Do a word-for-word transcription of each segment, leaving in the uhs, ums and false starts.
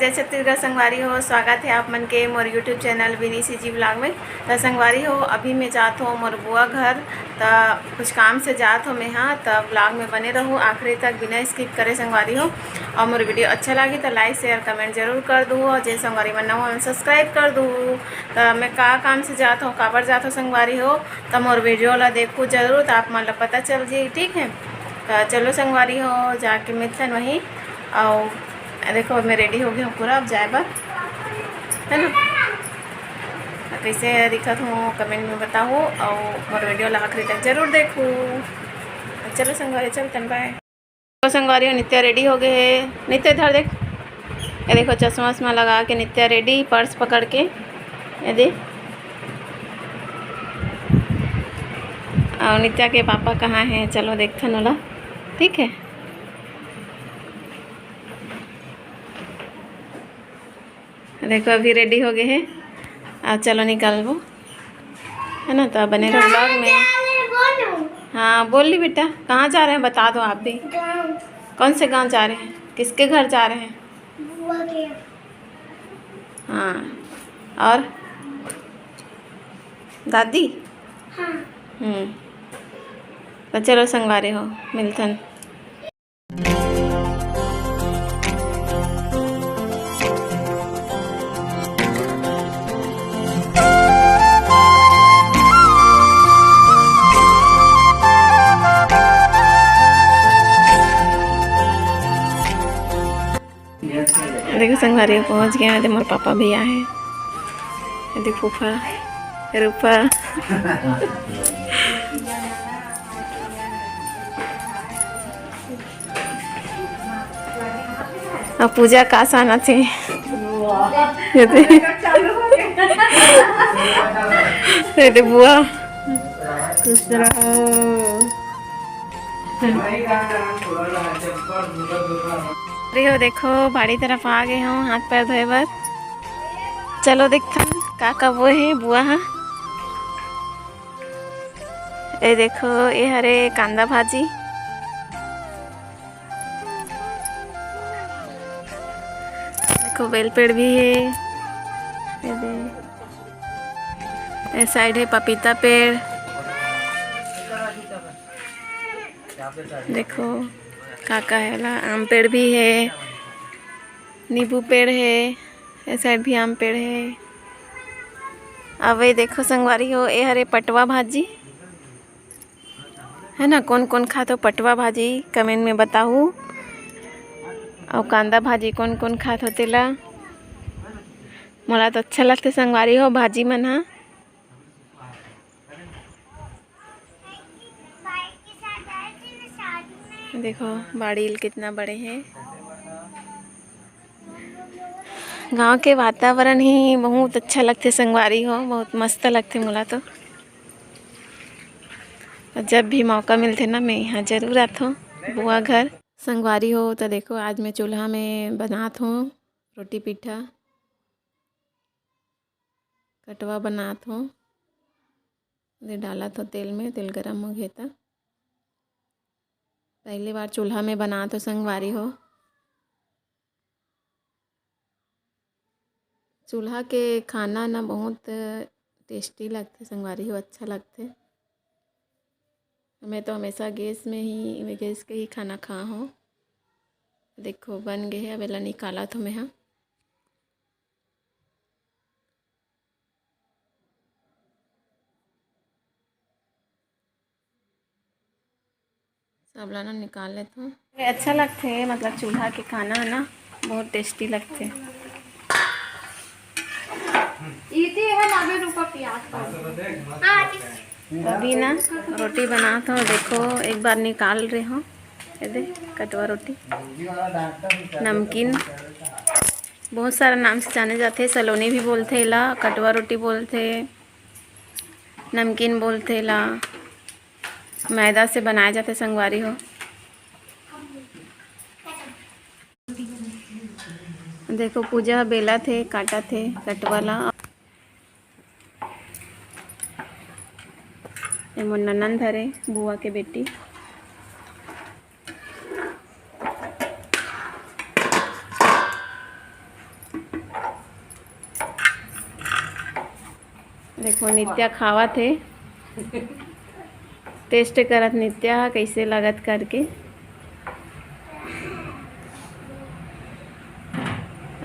जय छत्तीसगढ़ संगवारी हो, स्वागत है आप मन के मोर YouTube चैनल विनी सीजी ब्लॉग में। त संगवारी हो, अभी मैं जात हो मोर बुआ घर, त कुछ काम से जात हो मैं हा, त ब्लॉग में बने रहू आखिरी तक बिना स्किप करे संगवारी हो। और मोर वीडियो अच्छा लागी त लाइक शेयर कमेंट जरूर कर दू, और जे संगवारी मन नवा हो सब्सक्राइब कर दू। त मैं का काम से जात हो, काबर जात हो संगवारी हो, त मोर वीडियो ला देखू जरूर, त आप मन ला पता चल जी, ठीक है। त चलो संगवारी हो, जाके मिलथन वहीं। और देखो, मैं रेडी हो गई हूँ पूरा, अब जाए बर, है ना। कैसे दिखत हूँ कमेंट में बताओ, और मोर वीडियो ला आखिरी तक जरूर देखू। चलो संगवारी, चलतन, बाय। तो संगवारी हो, नित्या रेडी हो गए है। नित्या इधर देख, ये देखो चश्मा वश्मा लगा के नित्या रेडी, पर्स पकड़ के, ये दे। और नित्या के पापा कहाँ हैं, चलो देखथन ओला, ठीक है। देखो अभी रेडी हो गए हैं, अब चलो निकलबो, है ना। तो बने रहो ब्लॉग में। हाँ बोल ली बेटा, कहाँ जा रहे हैं बता दो आप भी। कौन से गांव जा रहे हैं, किसके घर जा रहे हैं? हाँ, और दादी? हाँ। हम्म, तो चलो संगवारी हो, मिलथन। देखो संगवारी, पहुंच गए हैं, मोर पापा भी आए हैं। देखो फूफा, रूपा। अब पूजा का साना थे। ये दे। ये दे बुआ। खुश रहो। अरे हो देखो, बाड़ी तरफ आ गए हो हाथ पैर धोए बर। चलो देखथन का का वो है बुआ हा। ए देखो, ए हरे कांदा भाजी। देखो बेल पेड़ भी है। ए दे, ए साइड है पपीता पेड़। देखो का का है ला, आम पेड़ भी है, नींबू पेड़ है, ए साइड भी आम पेड़ है। अब ये देखो संगवारी हो, ए हरे पटवा भाजी है ना। कौन कौन खात हो पटवा भाजी, कमेंट में बताहू। और कांदा भाजी कौन कौन खात हो तेला। मोला तो अच्छा लगथे संगवारी हो भाजी मन हा। देखो बाड़ी ल कितना बड़े हे। गांव के वातावरण ही बहुत अच्छा लगथे संगवारी हो, बहुत मस्त लगथे मोला तो। और जब भी मौका मिलथे ना, मैं यहाँ जरूर आथों बुआ घर। संगवारी हो तो देखो, आज मैं चूल्हा में बनात हों रोटी पीठा, कटवा बनात हों। दे डालत हों तेल में, तेल गरम हो गे त। पहली बार चूल्हा में बनात हों संगवारी हो। चूल्हा के खाना ना बहुत टेस्टी लगथे संगवारी हो, अच्छा लगथे। मैं तो हमेशा गैस में ही, गैस के ही खाना खा हों। देखो बन गे हे, अब एला निकालत हों मैं हा। सब ला ना निकाल लेथों। ये अच्छा लगथे, मतलब चूल्हा के खाना है ना, बहुत टेस्टी लगथे। इति है लाबे रूपा प्याज पान। अभी ना रोटी बनात हों, देखो एक बार निकाल रहे हों, ये दे कटवा रोटी, नमकीन, बहुत सारा नाम से जाने जाथे, सलोनी भी बोलथे एला, कटवा रोटी बोलथे, नमकीन बोलथे एला। मैदा से बनाए जाथे संगवारी हो। देखो पूजा ह बेलत हे, काटत हे कटवा ला। ए मोर ननंद हरे, बुआ के बेटी। देखो, नित्या खावत हे, टेस्ट करत नित्या ह कइसे लगत करके।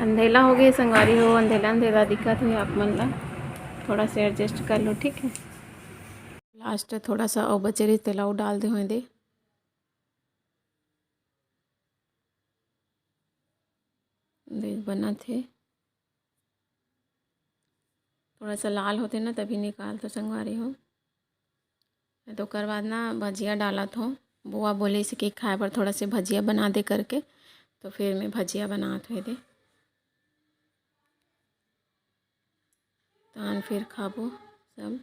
अंधेला हो गए संगवारी हो, अंधेला अंधेला दिखत हे आप मन ला, थोड़ा से एडजस्ट कर लो, ठीक है। लास्ट थोड़ा सा अउ बचे रही, तेला अउ डाल दे होए दे। देख, बनत हे, थोड़ा सा लाल होथे ना, तभी निकाल तो संगवारी हो। तो ओकर बाद ना भजिया डालत हो, बुआ बोले इसे कि खाए बर थोड़ा से भजिया बना दे करके, तो फिर मैं भजिया बनात हुए दे। तान फिर खाबो सब।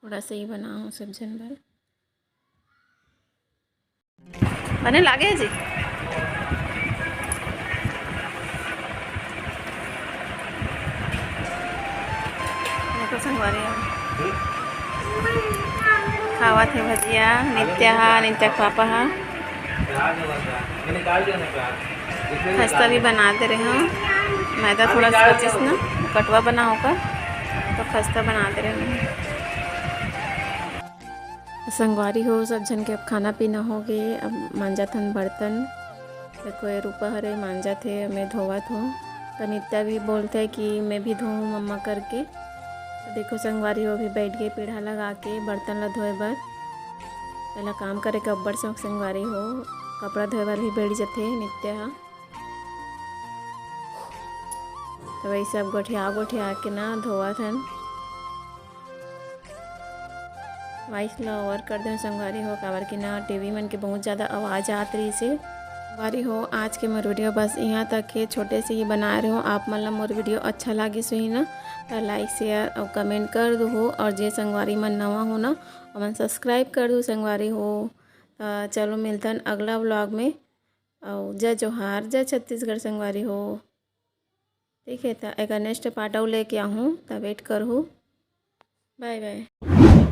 थोड़ा सा ही बनाओ सब जन बर। बने लागे जी। देखो संगवारी हो, खावत हे भजिया नित्या हा, नित्या के पापा हा। खस्ता भी बना दे रहे हो, मैदा थोड़ा सा बचिस ना, कटवा बना होकर, तो खस्ता बना दे रहे हो। संगवारी हो, सब झन के अब खाना पीना हो गए, अब मांजत हन बर्तन। देखो, ये रूपा हरे मांजत हे, मैं धोवत हूँ। तो नित्या भी बोलते हैं कि मैं भी धोऊँ मम्मा करके। तो देखो संगवारी हो, अभी बैठ गए पीढ़ा लगा के बर्तन ला धोए बर। पहला काम करे के अब्बड़ शौक संगवारी हो, कपड़ा धोए बर भी बैठ जथे नित्या हा। तो वही सब गोठिया गोठिया के ना धोवत हन। वॉइस ला ओवर कर देव संगवारी हो, काबर कि ना टीवी मन के बहुत ज़्यादा आवाज़ आत रहिस हे। संगवारी हो, आज के मोर वीडियो बस यहाँ तक हे, छोटे से ही बनाए रहे हो। आप मन ला मोर वीडियो अच्छा लागिस होही ना, तो लाइक, शेयर और कमेंट कर दू हो, और जे संगवारी मन नवा हो ना, ओमन सब्सक्राइब कर दू संगवारी हो। तो चलो मिलतन अगला व्लॉग में, और जय जोहार, जय छत्तीसगढ़ संगवारी हो। ठीक है, तो एक नेक्स्ट पार्ट अउ लेके आहूँ, तो वेट करहू। बाय बाय।